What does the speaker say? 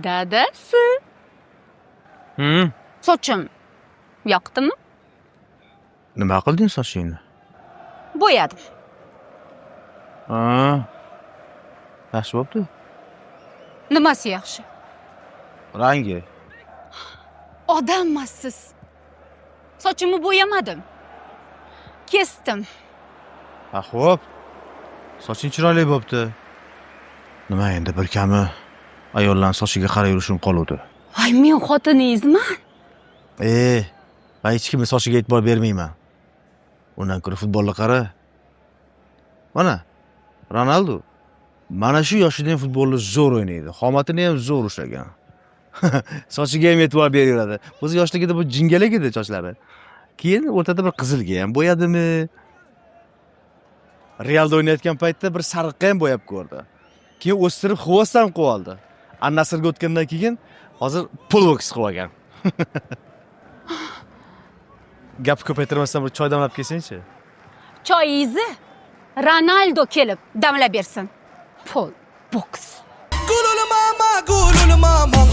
Dadasi. Sochim yoqdimi? Nima qilding sochingni? Bo'yadim. Ha. Yaxshi bo'pti. Nimasi yaxshi? Rangi. Odammassiz. Sochimni bo'yamadim. Kesdim. Ha, xo'p. Soching chiroyli bo'pti. Nima endi bir kami ayollarning sochiga qarab yurishim qoluvdi. Ay, men xotiningizman. E, men hech kimning sochiga e'tibor bermayman. Undan ko'ra futbolga qara. Mana Ronaldu mana shu yoshida ham futbolni zo'r o'ynaydi. Qomatini ham zo'r ushlagan. Sochiga ham e'tibor beraveradi. O'zi yoshligida bu jingalak edi sochlari. Keyin o'rtada bir qizilga ham bo'yadimi? Realda o'ynayotgan paytda bir sariqqa ham bo'yab ko'rdi. Keyin o'stirib хвост ham qilib oldi. Al Nasrga o'tgandan keyin hozir полубокс qilib olgan. Gap ko'paytirmasdan bir choy damlab kelsangchi. Choyingizni Ronaldo kelib damlab bersin. Pol boks. قولوا لماما، قولوا لماما.